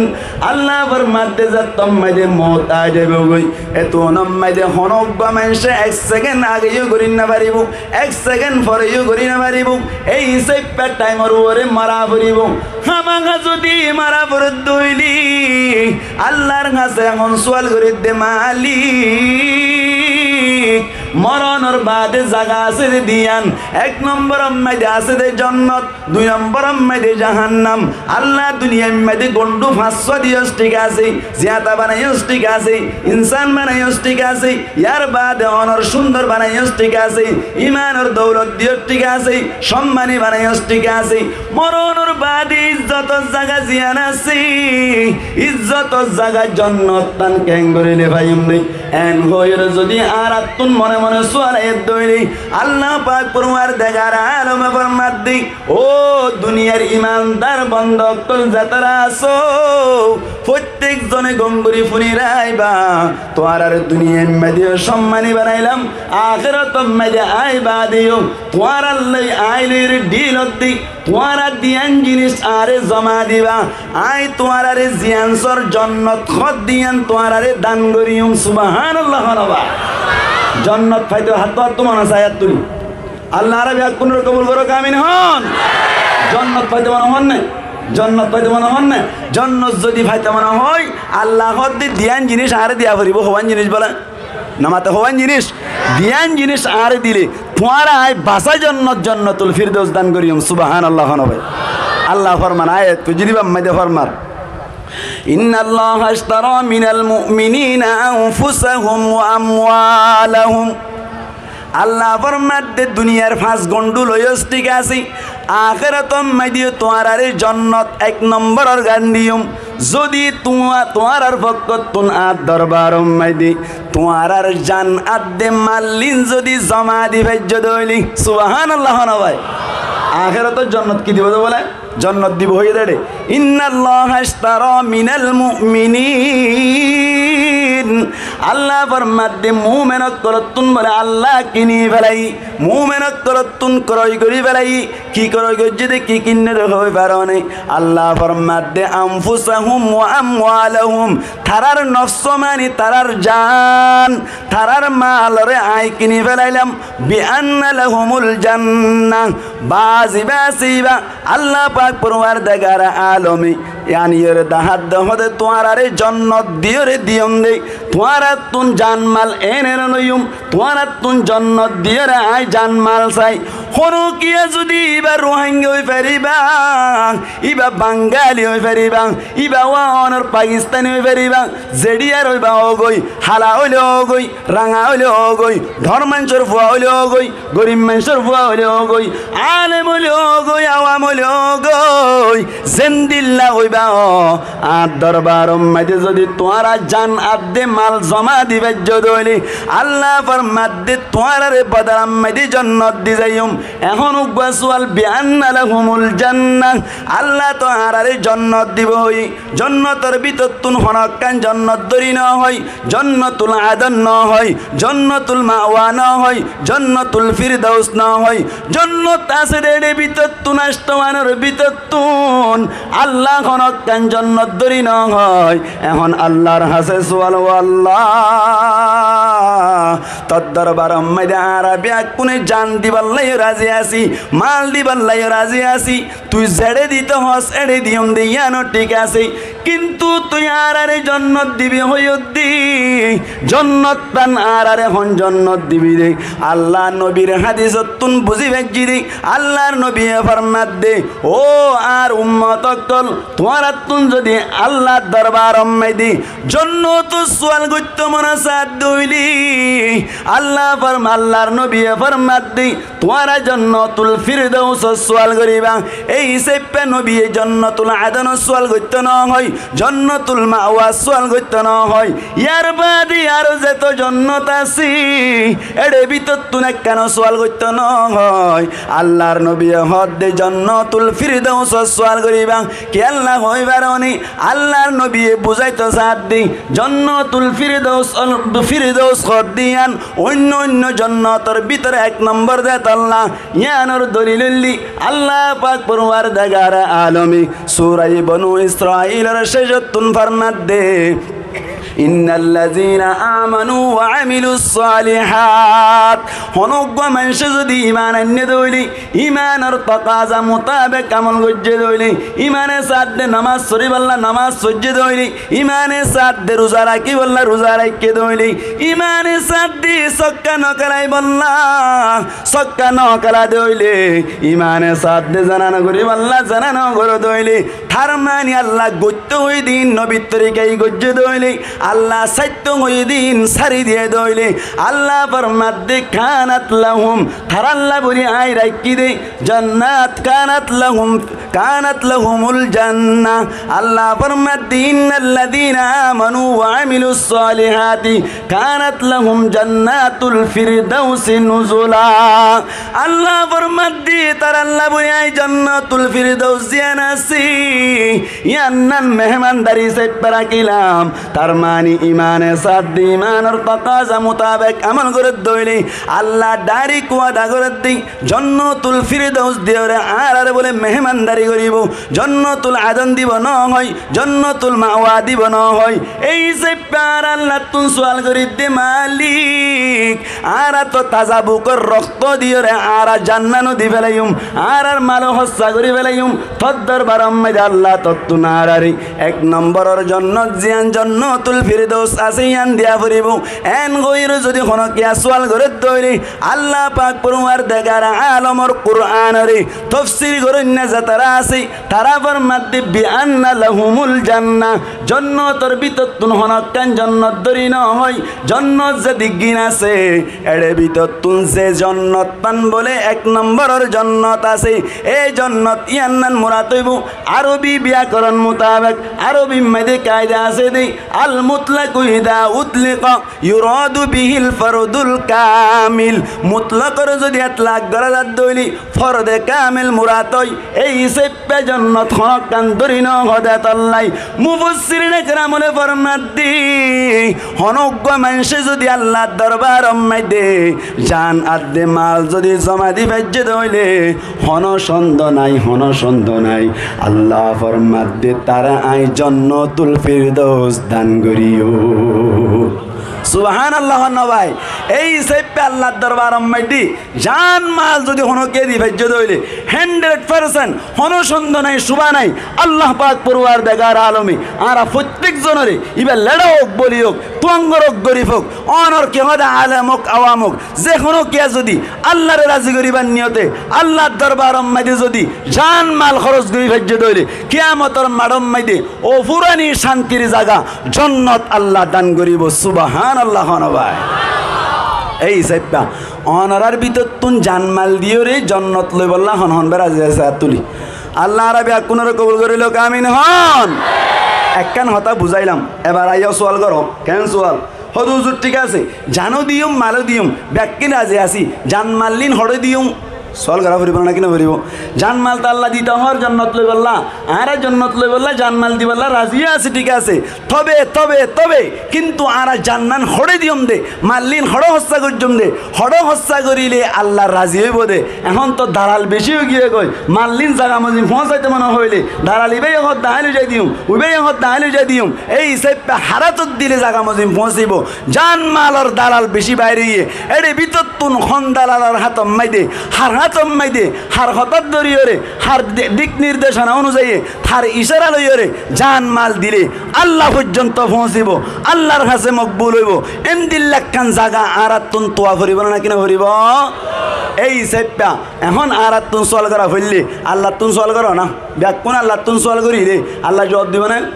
Allah formar de zettót maidé mout ai zaibói, ettún maidé honó uggúa maincé ek sekend age yó gorí no faribó, ek sekend fore yó gorí no faribó. Ei hísabe thaimor uore mora foribó. Hámaha zodi mora foredde óile Allahr hañsé ehón sual goredde, "Malik, moronor baade zaga asé de diyan, ek nombor ot maidé asé de jonnot, dui nombor ot maidé jahannam. Allah duniyair maidé gondhú fañs só diyós thík asé, ziyata banaiyós thík asé, insán banaiyós thík asé, yar baade onor cúndor banaiyós thík asé, imanor doulot diyós thík asé, sommani banaiyós thík asé, moronor baade izzotor zaga ziyan asé, izzotor zaga jonnot tán keéngorí no faiyum né?" En hoiyóre zodi añárattún mone mone sual aiyé de óile, Allah pak forwardegar alome formar de, "Ó duniyair imandar bonda ókkol zetará asó, fottek zone gom gorí funi raiba, tuáñrare duniyair maidé yó sommani banailam, akérotor maidé aññí baade yó tuáñralloi aññí loiyóre dhil ódde, tuáñra diyan jinis añáre zoma diba, aññí tuáñrare ziyan sór jonnot hoó diyan tuáñrare dan goijjum." Subhánallah hoó na bái. Jonnot faito hattú hattú mone sai, hát tuli. Allah añára beggúnore kobul gorouk, amin hoón. Jonnot faito mone hoór né? Jonnot faito mone hoór né? Jonnot zodi faito mone hoó, Allah hoódde diyan jinis añáre diya foribó, hoibán jinis bóle? No mate, hoibán jinis? Diyan jinis añáre dile, tuáñra aññí basá jonnot, Jonnotul Firdous dan goijjum. Subhánallah hoó na bái. Allah formar, ayat kujiri bammaide formar, "Innallaha ashtará minal mu'minina anfusahum wa amwalahum." Allah formar de, duniyair fañs gondhú loiyós thík asé, akérotor maidé yó tuáñrare jonnot ek nombor or gan diyum. Zodi tuá-, tuáñrar fokkottún añár dorbaror maidé tuáñrar jan adde mallín zodi zoma di faijjó de óile, Subhánallah hoó na bái. Akérotor jonnot ki dibo de bóle? Jonnot dibo hoiyé de. "Innallaha ashtará minal mu'minin." Allah formar de, mumen ókkolottún bóle Allah kini félaiye, mumen ókkolottún kroy gorí félaiye. Ki kroy goijjé de, ki kinné de hoi faro né? Allah formar de, "Anfusahum wa amwalahum." Tarár nofs mani tarár jan, tarár malore aññí kini félailam, "bi anna lahumul jannah." Bázi bázi ba Allah pak forwardegar alome, yani, iyóre dahá de hoó de, tuáñrare jonnot diyóre diyum de, tuáñrattún jan mal ene no loiyum, tuáñrattún jonnot diyóre aññí jan mal sai. Honókiye zodi íba Ruáingga ói faribá, íba Bangali ói faribá, íba wa onor Pakistani ói faribá, zeçíyar óiba ógoi, hala óile ógoi, ranga óile ógoi, dhoór maincór fua óile ógoi, gorib maincór fua óile ógoi, alem óile ógoi, awam óile ógoi, zendilla óiba ó, añár dorbaror maidé zodi tuáñra jan adde mal zoma di faijjó de óile, Allah Madde tuáñrare bodalar maze jonnot di zaiyum. Ehón uggwá sual, bi anna lahumul jannah, Allah to añárare jonnot dibo hoi. Jonnotor bútottún honókkan jonnot dóri no hoi, jonnotul adon no hoi, jonnotul mawa no hoi, jonnotul firdaus no hoi. Jonnot asé de ére bútottún, astowanor bútottún. Allah honókkan jonnot dóri no hoi. Ehón Allahr hañsé sual, ó Allah, tor dorbaror maze añára beggúne jan diballaiyo razi así, mal diballaiyo razi así, tui zeçé dito hoós eçé diyum de, yíano thík asé, kintu tui añárare jonnot dibi hoiyós de, jonnot tán añárare hon jonnot dibi de? Allahr nobir hadisottún buzí faijjí de, Allahr nobiye formadde, ó añár ummot ókkol, tuáñrattún zodi Allahr dorbaror maze jonnotor sual goittó mone saádde óile, Allah form-, Allahr nobiye formadde, tuáñra jonnotul firdausor sual goriba. Ei hísafe nobiye jonnotul adonor sual goittó no hoi, jonnotul mawar sual goittó no hoi. Yar bade aró zeto jonnot asé, eçé bútottún ekkano sual goittó no hoi. Allahr nobiye hoódde jonnotul firdausor sual goriba. Kiyólla hoi faron ni? Allahr nobiye buzáito saádde, jonnotul firdaus, firdaus hoódde yían oinno oinno jonnotor bútore ek nombor de tolla. Yíanor dolil óilde Allah pak forwardegare alome sura Banu Israilor cécottún formadde, innallazina amanu wa amilus salihat. Honó uggwá maincé zodi iman ainné de óile, imanor tokaza mutabek amol goijjé de óile, imane saádde nomás foribálla nomás foijjé de óile, imane saádde ruza rakibálla ruza raikké de óile, imane saádde sokka no kelaibálla sokka no kela de óile, imane saádde zena no goribálla zena no goré de óile, tar mani Allah goittó hoiyé de yín nobir torika goijjé de óile, Allah saittó hoiyé de yín sári diyé de óile, Allah formadde, kanat lahum, taralla buli añí raikkí de, jannat, kanat lahum, kanat lahumul jannah. Allah formadde, innallazina amanu wa amilus salihati kanat lahum jannatul firdausi nuzula. Allah formadde, taralla buli añí jannatul firdaus ziyán asé, yíannan mehmandari hísafe rakílam. Tar mani imane saádde, imanor tokaza mutabek amol goré de óile, Allah dairek wada goré de, jannatul firdaus diyóre añárare bóle mehmandari goribo, jannatul adon dibo no hoi, jannatul mawa dibo no hoi. Ei hísafe añára Allattún sual gorí de, Malik, añára to taza bukor rokto diyóre añára janno di felaiyum, añárar mal hóssa gorí felaiyum, tor dorbaror maze Allah tottún añárare ek nomboror jannot ziyán jannatul firdaus asé yían diya foribo. En gorí zodi honókiye sual goré de óile, Allah pak forwardegare alomor Quranore tofsir goróinna zetará asé, tará formadde, bi anna lahumul jannah, jannator bútottún honókkan jannot dóri no hoi, jannot ze diggín asé, eçé bútottún ze jannot tán bóle ek nomboror jannot asé, ei jannot yíannan murad óibo Arobi biyakoron mutabek, Arobir maze kaida asé de, al mutlaku iza utliqa yuradu bihil fardul kamil. Mutlokore zodi itlak gora za de óile forde kamil murad ói. Ei hísafe jannot honókkan dóri no hode tolla. Mufassirine keramore formadde, honó uggwá maincé zodi Allar dorbaror maze jan adde mal zodi zoma di faijje de óile, honó condo nai, honó condo nai. Allah formadde, tarare añí jannatul firdaus dan goríyum. Subhanallah, honno bái. Ei hísafe Allar dorbaror maze jan mal zodi honókiye di faijje de óile, hundred percent, honó condo nai, cuba nai. Allah pak forwardegare alome añára fottek zonore, iba leçá ók, boli ók, tuangor ók, gorif ók, onor ki hode alem ók, awam ók, ze honókiye zodi Allare razi goribar niyote Allar dorbaror maze zodi jan mal hóros gori faijje de óile, kiyamotor maçor maze ó furani cantir zaga jannot Allah dan goribo. Subhanallah, honó bái. Ei hísafe onorar bútottún jan mal diyóre jannot loibolla hon hon bera zai sá tuli. Allah añára beggúnore kobul gorí louk, amin hon. Ekkán hotá buzáilam, ebar aiyó sual goró. Ken sual? Hoó de huzur, thík asé, zan ó diyum, mal ó diyum, bekkún razi así, zan mal ín hoçé diyum? Sual gorá foribó né, náki no foribó? Zan mal to Allah dito hoór jonnot loibolla, añára jonnot loibolla zan mal dibolla razi así, thík asé. Tobe, tobe, tobe, kintu añára zan ín hoçé diyum de, mal ín hoçé hóssa goijjum de, hoçé hóssa goríle Allah razi óibo de. Ehón to dalal beci ói giyé goi, mal ín zaga mozin foóñsaito mone hoilé dalal ibáye hoó de aññí loizai diyum, uibáye hoó de aññí loizai diyum. Ei hísafe háratot dile zaga mozin foóñsibo. Zan malor dalal beci bair óiye. Ére bútottún hon dalalor hátor maide, har hátor maide, har hotá dóriyoré, har di-, dik nirdecona onuzayi, har icára loiyoré zan mal dile Allah foijjonto foóñsibo, Allahr hañsé mokbul óibo. Endilla ekkán zaga añárattún tuwa foribó né, náki no foribó? Ei hísafe ehón añárattún sual gorá foillé, Allattún sual goró na. Bekkún Allattún sual goríle Allah zuab dibo né?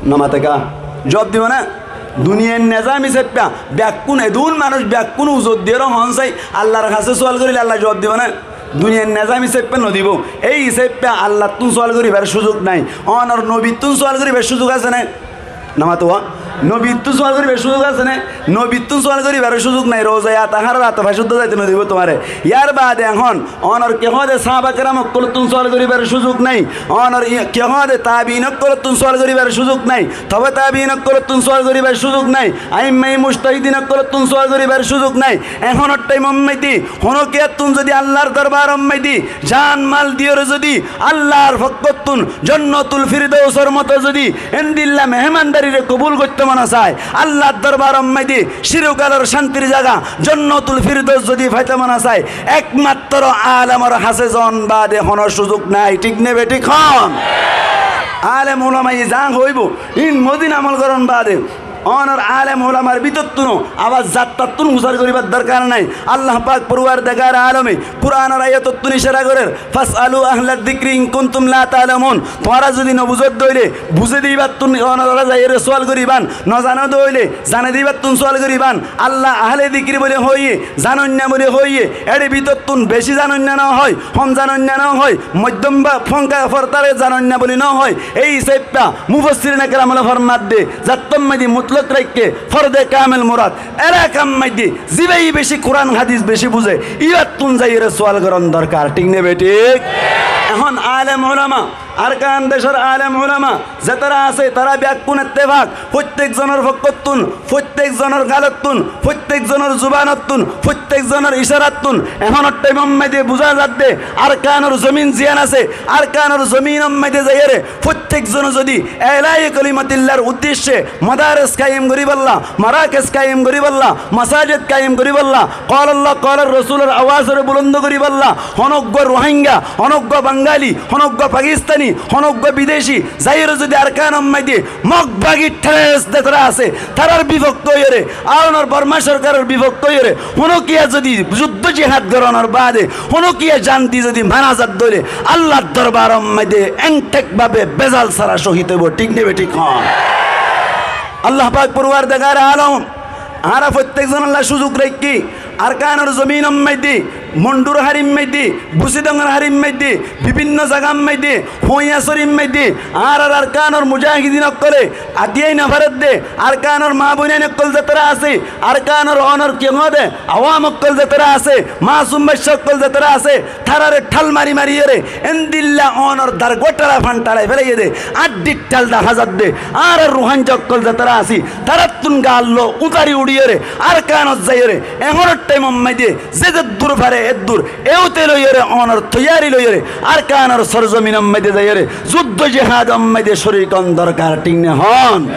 No mate ká? Zuab dibo né? Duniyair nezam hísafe bekkún, edún manúic bekkún uzor diyóre hoón sai, Allahr hañsé sual goríle Allah zuab dibo né? Duniyair nezam hísafe no dibo. Ei hísafe Allattún sual goríbar suzuk nái. Onor nobittún sual goríbar suzuk asé né? No mato. Nobittún sual goríbar suzuk asé né? Nobittún sual goríbar suzuk nái. Rozaye Ataharar Atafa cúdda zaito no dibo tuáñre. Yar baade ehón onor ki hoó de sáhaba keram ókkolottún sual goríbar suzuk nái. Onor i-, ki hoó de tabiin ókkolottún sual goríbar suzuk nái. Tobe tabiin ókkolottún sual goríbar suzuk nái. Aimmaye mujtahidin ókkolottún sual goríbar suzuk nái. Ehónor thaimor maide honókiyattún zodi Allahr dorbaror maide zan mal diyoré zodi Allahr fokkóttun Jonnotul Firdousor moto zodi endilla mehemandarire kobul goitto mone sai, Allahr dorbaror maide cirokalor cántir zaga Jonnotul Firdows zodi faito mone sai, ekmattro alemor hañsé zon baade honó suzuk nái, thík né bethík hoón? Alem ulamaye za hoibo, ín mozin amol goron baade. Onor alem ulamar bútottunó abar zattattún fusár goríbar dorkar nái. Allah pak poruwardegar alome Kuranor ayatottún icára gorér, "Fas'alu ahla zikri in kuntum la ta'lamun." Tuáñra zodi no buzó de óile, buzé de íbattún onorá zaiyóre sual goríban, no zano de óile, zane de íbattún sual goríban. Allah ahle zikri buli hoiyé, zanoinna buli hoiyé, ére bútottu beci zanoinna no hoó, hom zanoinna no hoó, moiddom ba fonka fortare zanoinna buli no hoó. Ei hísafe mufassirine keramole format de, zattór maide mutlok raikké, forde kamel murad, elakar maide zibáye beci Kuran hadis beci buzé, íbattún zaiyóre sual goron dorkar, thík né bethík? Ehón alem ulama, Arkan decor alem ulama zetará asé, tará bekkún ettefak, fottek zonor fokkóttun, fottek zonor galottún, fottek zonor zubanottún, fottek zonor icárattún, ehónor thaimor maide buzá zadde, Arkanor zomin ziyán asé, Arkanor zominor maide zaiyóre fottek zone zodi ilahi kolimatillar uddecce madares kaim goríballa, marakes kaim goríballa, masajid kaim goríballa, qala Allah, qala Rosulor awazore bulondo goríballa, honóggua Ruháingga, honóggua Bangali, honóggua Pakistani, honóggua bideci zaiyóre zodi Arkanor maide Mog bagi terrorist zetará asé, tarár bifokké óiyore, aronor Borma sorkaror bifokké óiyore, honókiya zodi zuddó jihad goronor baade honókiya zan di zodi mara zadde óile, Allar dorbaror maide entek babe bezal sára cóhid óibo, thík né bethík hoón? Allah pak poruwardegar alom, añára fottek zonolla suzuk raikki, Arkanor zominor maide, Mondur harir maide, Busidongor harir maide, bibinno zagar maide, Fuañsorir maide, añárar Arkanor mujahidin ókkole atiyai no faredde, Arkanor maa boinain ókkol zetará asé, Arkanor onor ki hoó de awam ókkol zetará asé, masum bacca ókkol zetará asé, tarare thal mari mariyóre endilla onor dargua thala fantarai felaiyé de, addhir thal dahá zadde. Añárar Ruháingga ókkol zetará así, tarattún gaallo utari uçiyóre Arkanot zaiyóre, ehónor thaimor maide ze zeddur fare eddur, eute loiyóre, onor toiyari loiyóre, Arkanor sorzominor maide zaiyóre, zuddo jihador maide corik on dorkar, thík né hoón?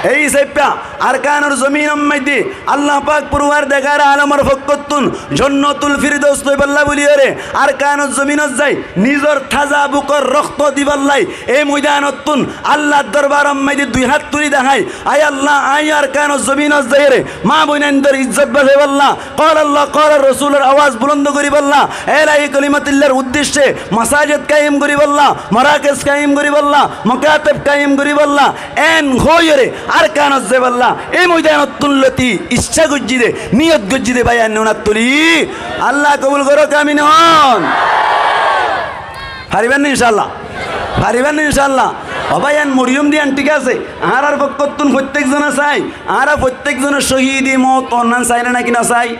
Ei hísafe Arkanor zominor maide Allah pak poruwardegar alomor fokkóttun Jonnotul Firdows loiballa buliyóre Arkanor zominot zai nizor taza bukor rokto diballai ei moidanottun Allar dorbaror maide dui hát tuli dahái, ai Allah, añí Arkanor zominot zaiyóre maa boinaindor izzot basaiballa, qala Allah, qala Rosulor awaz bulondo goríballa, ilahi kolimatillar uddecce masajid kaim goríballa, marakes kaim goríballa, mokateb kaim goríballa, en hoiyóre Arkanot zaiballa ei moidanottun loti icca goijjí de, niyot goijjí de bái, aññí unat tuli. Allah kobul gorok, amin hoón. Fariban né incállah? Fariban né incállah? Ó bái, yián moriyum de yián thík asé, añárar fokkóttun fottíek zone sai, añára fottíek zone cóhidi moot ónnan sai né náki nosai?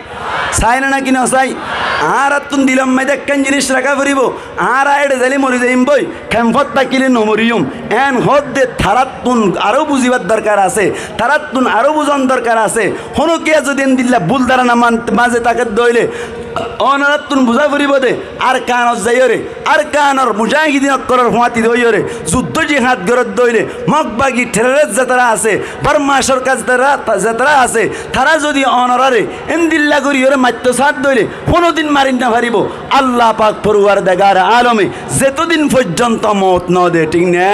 Sai né náki nosai? Añárattun dilor maze ekkán zinis raká foribó, añára éçe zaile mori zaiyum boi, kempot tákile nomoriyum. Eén hoódde taráttun aró buzíbar dorkar asé, taráttun aró buzón dorkar asé. Honókiya zodi endilla bul dárana man-, maze tákedde óile, onoráttun buzá foribó de, Arkanot zaiyóre, Arkanor mujáhidin ókkolor fúañti de óiyore, zuddó jihad gorédde óile, Mog bagi terrorist zetará asé, Borma sorkar zetará, zetará asé, tará zodi onoráre endilla goríyore maitto saádde óile, honódin mari nofaribó. Allah pak foruwardegar alome zetódin foijjonto moot node, thík né?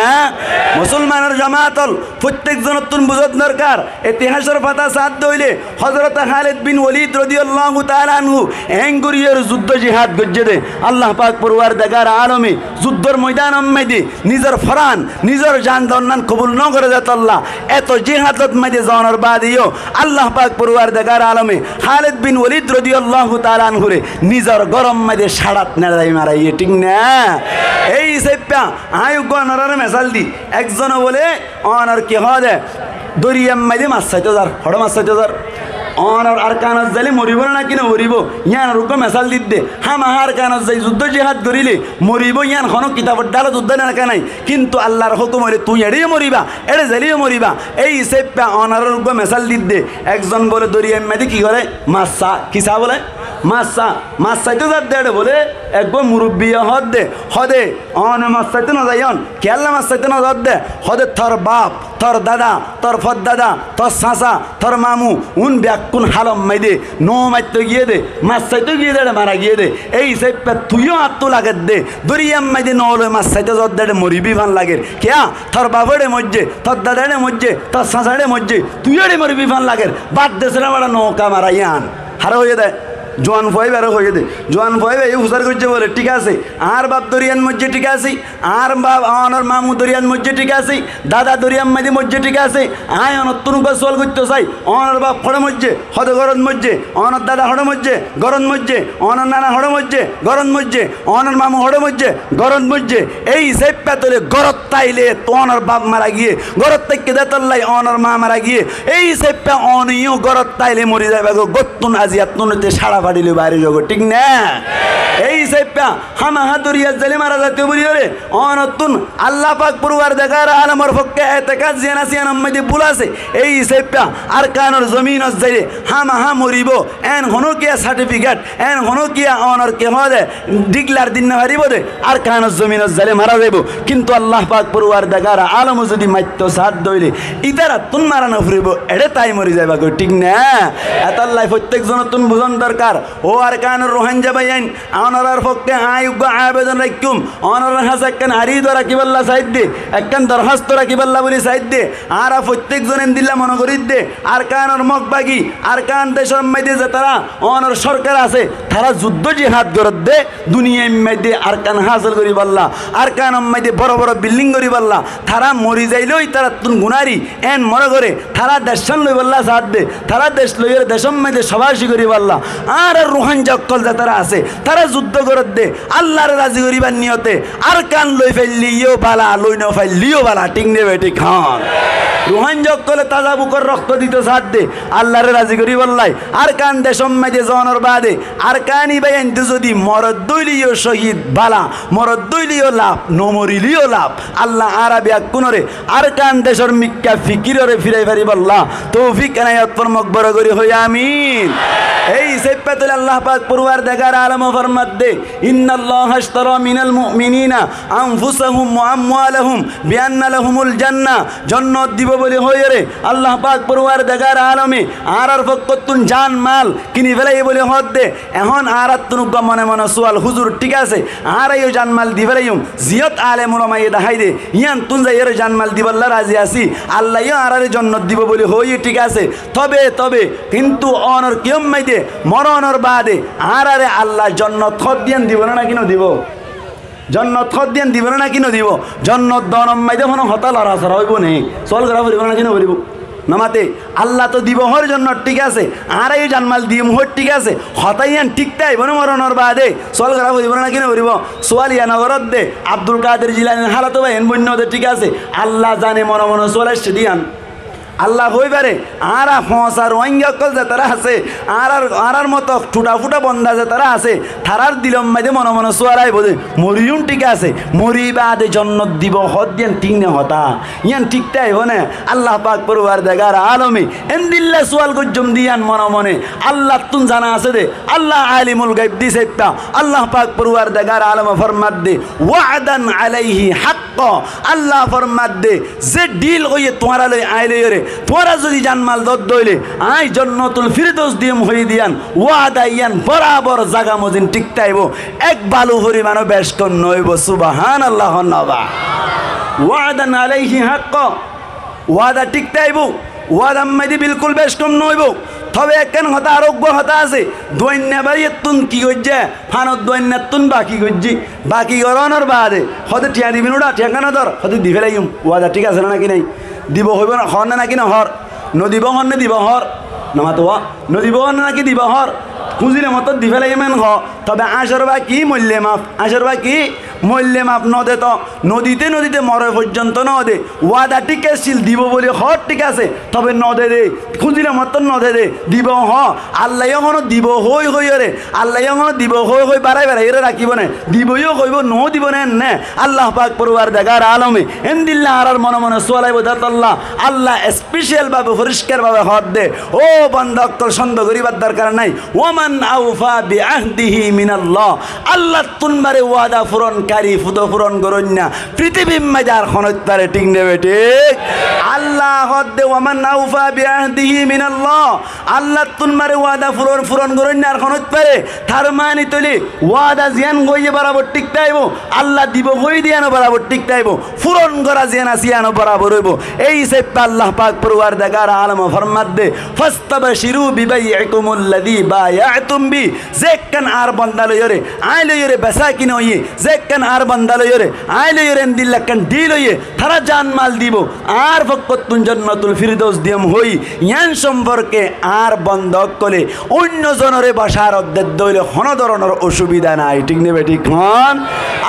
Musolmanor jamaat ól, fottíek zonottún buzón dorkar, itihasor fata saádde óile, Hozorot Hálid bin Walid rodiyallahu taala anhu eén goríyore zuddó jihad goijjé de. Allah pak foruwardegar alome zuddór moidanor maze nizor foran, nizor jan zonnan kobul nogoré de tolla, eto jihadot maze zonor baade yó Allah pak foruwardegar alome Hálid bin Walid rodiyallahu taala anhure nizor góror maze sáçat neçai maraiyé, thík né? Ei hísafe añí uggúa onoráre mesal di, ekzone bóle onor ki hoó de, doriyar maze mas saito zar. Hoçé mas saito zar? Onor Arkanot zaile moribó né náki nomoribó, yiánor uggúa mesal didde. Hámaha Arkanot zai zuddó jihad goríle moribó, yián honó kitabor dhalot uddá leká nái, kintu Allar hókum óile tuñí eçé yó moriba, éçe zaile yó moriba. Ei hísafe onoráre uggúa mesal didde. Ekzon bóle doriyar maze ki goré? Mas sa. Ki sa bóle? Mas sa. Mas saito zadde éçe bóle eggúa murubbiye hoódde, hoóde, one mas saito nozaiyón. Kiyólla mas saito nozadde? Hoóde tor baf, tor dada, tor foddada, tor sasa, tor mamu, un bekkún hálot maze nou maitto giyé de, mas saito giyé de, éçe mara giyé de. Ei hísafe tuiyó añáttu lager de, doriyar maze nou loi mas saito zadde éçe moribi fán lager. Kiyá? Tor baf éçe moijjé, tor dada éçe moijjé, tor sasa éçe moijjé, tuiyó éçe moribi fán lager. Bad de sóra bára nouka mara yián. Haré hoiyé de, juan fua íbaré hoiyé de. Juan fua íbaye fusár goijjé bóle, thík asé, añár baf doriyat moijjé, thík asé, añár baf, onor mamu doriyat moijjé, thík asé, dada doriyar maze moijjé, thík asé, añí onottún uggúa sual goittó sai, onor baf hoçé moijjé? Hoóde górot moijjé. Onor dada hoçé moijjé? Górot moijjé. Onor nana hoçé moijjé? Górot moijjé. Onor mamu hoçé moijjé? Górot moijjé. Ei hísafe tóile górot táile to onor baf mara giyé, górot táikke de tolla onor ma mara giyé. Ei hísafe one yó górot táile mori zaiba goi, górottún aziyattún te sáça fari loi baári zaiba goi, thík né? Ei hísafe hámaha doriyat zaile mara zaito bóli óre onottún Allah pak foruwardegar alomor fokké etekad ziyán asé, yiánor maze bul asé. Ei hísafe Arkanor zominot zaile hámaha moribó, eén honókiya certificate, eén honókiya onor ki hoóde, dhiklar di nofaribó de, Arkanor zominot zaile mara zaibo. Kintu Allah pak foruwardegar alome zodi maitto saádde óile, ítarattún mara noforibó, éçe tái mori zaiba goi, thík né? Etolla fottíek zonottún buzón dorkar. Ó Arkanor Ruháingga báiyain, onorar fokké añí uggúa abedon raikkúm, onorar hañsé ekkán arído rakíbolla saidde, ekkán dorhásto rakíbolla bóli saidde, añára fottíek zone endilla mone gorídde, Arkanor Mog bagi, Arkan decor maze zetará onor sorkar asé, tará zuddó jihad gorédde, duniyair maze Arkan hásil goríbolla, Arkanor maze boro boro bilding goríbolla, tará mori zailói tarattún gunári, eén mone goré, tará deccán loibolla saádde, tará dec loiyóre decor maze sobáci goríbolla. Añárar Ruháingga ókkol zetará asé, tará zuddó gorédde, Allaré razi goríbar niyote, Arkan loi faillé yó bála, loi nofaillé yó bála, thík né bethík hoón? Ruháingga ókkole taza bukor rokto dito saádde, Allaré razi goríbolla. Arkan decor maze zonor baade Arkani báiyain te zodi moredde óile yó cóhid bála, moredde óile yó laf, nomorile yó laf. Allah añára bekkúnore Arkan decor mikká fikiroré firai faribólla toufik enayot formok, boro gorí hoó amin. Ei hísafe tóile Allah pak foruwardegar alome formadde, إن الله اشترى من المؤمنين أنفسهم وأموالهم بأن لهم الجنة. Jonnot dibo bóli hoiyóre Allah pak foruwardegar alome añárar fokkóttun jan mal kini félaiyé bóli hoódde. Ehón añárattún uggúa mone mone sual, huzur, thík asé, añára yó jan mal di félaiyum, ziyót alem ulamaye daháide, yíanttún zaiyóre jan mal dibolla razi así, Alla yó añáráre jonnot dibo bóli hoóiye, thík asé. Tobe, tobe, kintu onor kiyómmaide moronor baade añáráre Alla jonnot hóddiyán dibo né náki nodibo? Jonnot hóddiyán dibo né náki nodibo? Jonnot doonor maide honó hotá lorasora óibo né? Sual gorá foribó né náki noforibó? Nomate, Allah to dibo hoór zonno thík asé, añára yó janmal diyum hoór thík asé, hotá yián thík táibo né moronor baade? Sual gorá foribó né naki no foribó? Sual yián no goródde, Abdul Kadir Jilanir hálot bá eén boinno de thík asé, Allah zane mone mone sual aiccé de yián. Allah hoói fare, añára foóñsa Ruáingga ókkol zetará asé, añárar, añárar moto thuthafutha bonda zetará asé, tarár dilor maze mone mone sual aibó de, moriyum thík asé, mori baade zonnot dibo hoódde yián thík né hotá? Yián thík táibo né? Allah pak forwardegar alome endilla sual goijjóm de yián mone mone. Allattún zana asé de, Allah alimul gaib de saiffá. Allah pak forwardegar alome formadde, "Wa'dan alaihi haqq." Allah formadde, ze dhil hoiye tuáñra loi aññí loiyóre, tuáñra zodi janmal doddo óile, aññí Jonnotul Firdaus diyum hoiye de yián wada yián borabor zaga mozin thík táibo, ek balu forimanó bec kom noóibo. Subahánallah hoón na ba. Wa'dan alaihi haqq. Wada thík táibo, wadar maze bilkul bec kom noóibo. Tobe ekkán hotá, aró uggwá hotá asé, duainna báiyattún ki goijjé, fanor duainnattún baki goijjé, baki gorónor baade hoódde, "Thiañ dibi né?" "Thiañ kiyá no dor?" Hoódde, "Di félaiyum." Wada thík asé né naki nái? Dibo hoibo né, hoór né naki no hoór? Nodibo hoór né dibo hoór? Nomate wa, nodibo hoór né naki dibo hoór? Kúzile mottor di félaiyum en hoó. Tobe añcor baki moille maf, añcor baki moille maf node to, nodite nodite more foijjonto node. Wada thík accíl, dibo buli hoór thík asé, tobe node de, kúzile mottor node de, dibo hoó. Allah yó hono dibo hoói hoiyóre, Allah yó hono dibo hoói hoói barai baraiyóre rakíbo né? Dibo yó hoibo, no dibo né enne? Allah pak forwardegar alome endilla añárar mone mone sual aibó de tolla. Allah especial babe, foriskar babe hoódde, ó bonda ókkol, sonde goríbar dorkar nái. "Wa man awfa bi ahdihi minallah." Allattún bare wada furonkari, fudo furon goróinna, fitibir maze ar hon óit fare, thík né bethík? Allah hoódde, "Wa man awfa bi ahdihi minallah." Allattún bare wada furon, furon goróinna ar hon óit fare? Tar mani tóile wada ziyán hoiye borabor thík táibo, Allah dibo hoiye de yiáno borabor thík táibo, furon gorá ziyán asé yiáno borabor óibo. Ei saiffá Allah pak forwardegar alome formadde, "Fastabshiru bi bai'ikumul ladhi baya'tum bi." Ze ekkán añár bonda loiyóre, aññí loiyóre besá kina óiye, ze ekkán añár bonda loiyóre, aññí loiyóre endilla ekkán dhil óiye, tará janmal dibo, añár fokkottún Jonnotul Firdaus diyum hoói, yián somporke añár bonda ókkole oinno zonore bacarot dedde óile hono doronor osubida nái, thík né bethík hoón?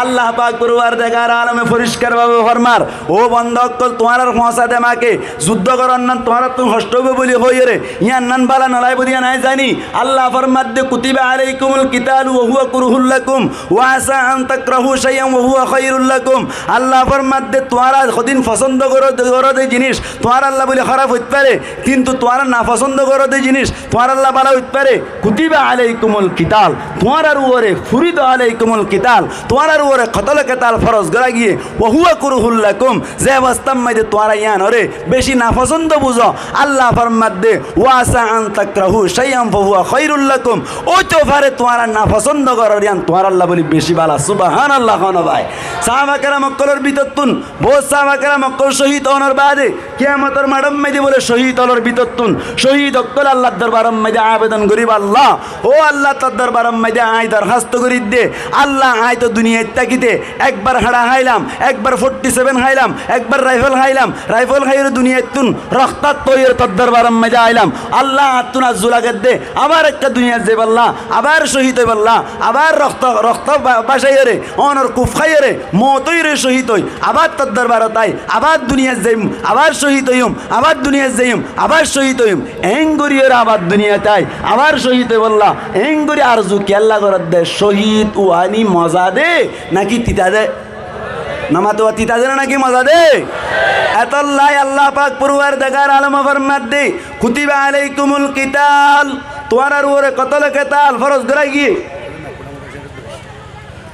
Allah pak forwardegar alome foriskar babe formar, ó bonda ókkol, tuáñrar foóñsa demake zuddo goronnan tuáñrattún hoctho óibo buli hoiyóre, yiánnan bála nolaibo de yián aññí zani. Allah formadde, "Kutiba alaikumul kitalu wa huwa kuruhul lakum, wa asa an takrahu shaiyan wa huwa khairul lakum." Allah formadde, tuáñra hodin fosondo goró de, goró de jinis tuáñralla buli hóraf óit fare, kintu tuáñra nafosondo goró de jinis tuáñralla bála óit fare. "Kutiba alaikumul kital", tuáñrar uore, "furida alaikumul kital", tuáñrar uore kotole ketal foros gorá giyé, "wa huwa kuruhul lakum", ze obostar maze tuáñra yiánore beci nafosondo buzó. Allah formadde, "Wa asa an takrahu shaiyan fa huwa khairul lakum", óito fare tuáñra nafosondo gorór yián tuáñralla buli beci bála. Subahánallah hoón na bái? Sáhaba keram ókkolor bútottún bout sáhaba keram ókkol cóhid ónor baade kiyamotor maçor maze bóle cóhid ókkolor bútottún cóhid ókkole Allar dorbaror maze abedon goríbo, "Allah, ó Allah, tor dorbaror maze aññí dorhásto gorí de, Allah, aññí to duniyait tákite ekbar hañça háilam, ekbar forti seven háilam, ekbar raifel háilam, raifel háiyore duniyaittún roktákto óiyore tor dorbaror maze ailám. Allah, añáttun arzú lage de abar ekka duniyait zaibálla, abar cóhid óibálla, abar rokto, rokto ba-, bácaiyore, ónor kuf háiyore, moot óiyore cóhid ói, abar tor dorbarot ai, abar duniyait zaiyum, abar cóhid óiyum, abar duniyait zaiyum, abar cóhid óiyum." Eén goríyore abar duniyait ai, abar cóhid óibálla, eén gorí arzú kiyólla gorér de? Cóhid óani moza de náki tita de? Nomate wa, tita de náki moza de? Etolla Allah pak forwardegar alome formadde, "Kutiba alaikumul kital", tuáñrar uore kotole ketal foros gorá giyé.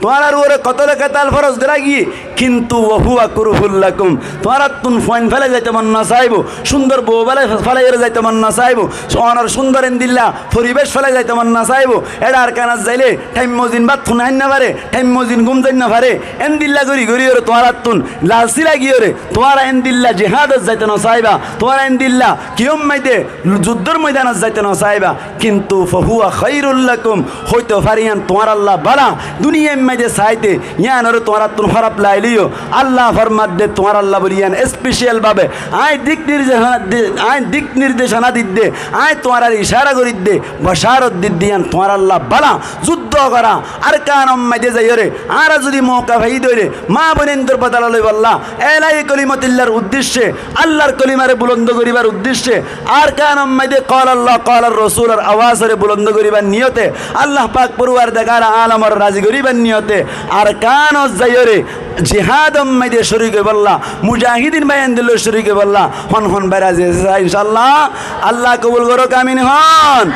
Tuáñrar uore kotole ketal foros gorá giyé, kintu "wa huwa kuruhul lakum", tuáñrattún fuain félai zaito mon nosáibo, cúndor bou félai, félai zaito mon nosáibo, ónor cúndor endilla foribec félai zaito mon nosáibo. Eçe Arkanot zaile thaim mozin bát fúna háin nofaré, thaim mozin gúm zain nofaré. Endilla gorí goríyore tuáñrattún lalsi lagiyore tuáñra endilla jihádot zaito nosáiba, tuáñra endilla kiyór maze zuddór moidanot zaito nosáiba. Kintu "fa huwa khairul lakum", óito fare yián tuáñralla bála. Duniyair maze saite yiánore tuáñrattún hóraf lai Yó, Allah formadde tuáñralla bóli yián especial bábe aññí dik nirdecana di-, aññí dik nirdecana didde, aññí tuáñrare icára gorídde, bocárot didde yián tuáñralla bála. Zuddó gorá, Arkanor maze zaiyóre, añára zodi mouka faiyí de óile, maa boináindor bodola loibolla, elai kolimatillar uddecce, Allar kolimare bulondo goríbar uddecce, Arkanor maze qala Allah, qala Rosulor awazore bulondo goríbar niyote, Allah pak foruwardegar alamore razi goríbar niyote, Arkanot zaiyóre, jihador maze corik óibolla, mujahidin báiyaindor lói corik óibolla, hon hon bái razi asé, incállah? Allah kobul gorouk, amin hon.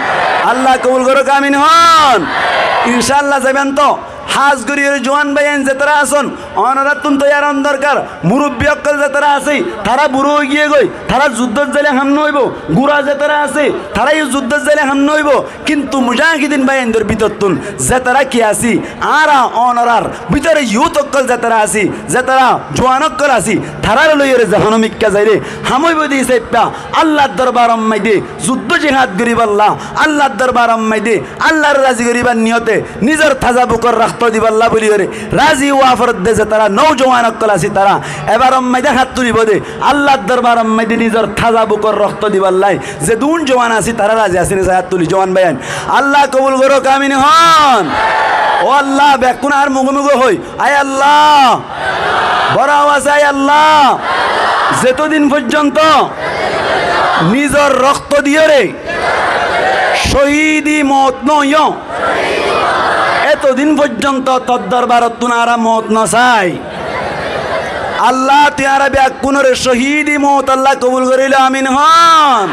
Allah kobul gorouk, amin hon. Incállah zaiban to. Hás gorí juwan báiyain zetará asón, onorattún toiyar óon dorkar. Murubbi ókkol zetará asé, tará burá óigiyé goi, tará zuddót zaile ham nóoibo. Gura zetará asé, tará yó zuddót zaile ham nóoibo. Kintu mujahidin báiyaindor bútottún zetará ki así, añára onorar bútore yut ókkol zetará así, zetará juwan ókkol así, taráre loiyóre zehónomikká zaile ham óibo de saibba. Allar dorbaror maze zuddó jihad goríbolla, Allar dorbaror maze Allare razi goríbar niyote nizor taza bukor roktó dibolla bóliyoré razi ówa foredde zetará noujuwan ókkol así tará ebaror maze hát tulibo de. Allar dorbaror maze nizor taza bukor roktó dibolla zedún juwan así tará razi asé né sai hát tuli juwan báiyain. Allah kobul gorouk, amin hon. Ó Allah, bekkún ar muge muge hoi, ai Allah. Boro awaz, ai Allah. Zetodin foijjonto nizor roktó diyoré cóhidi mout nóoiyó, etodin foijjonto tor dorbarottún añára mout nosai. Allah, tui añára bekkúnore cóhidi mout Allah kobul gorílo, amin hon.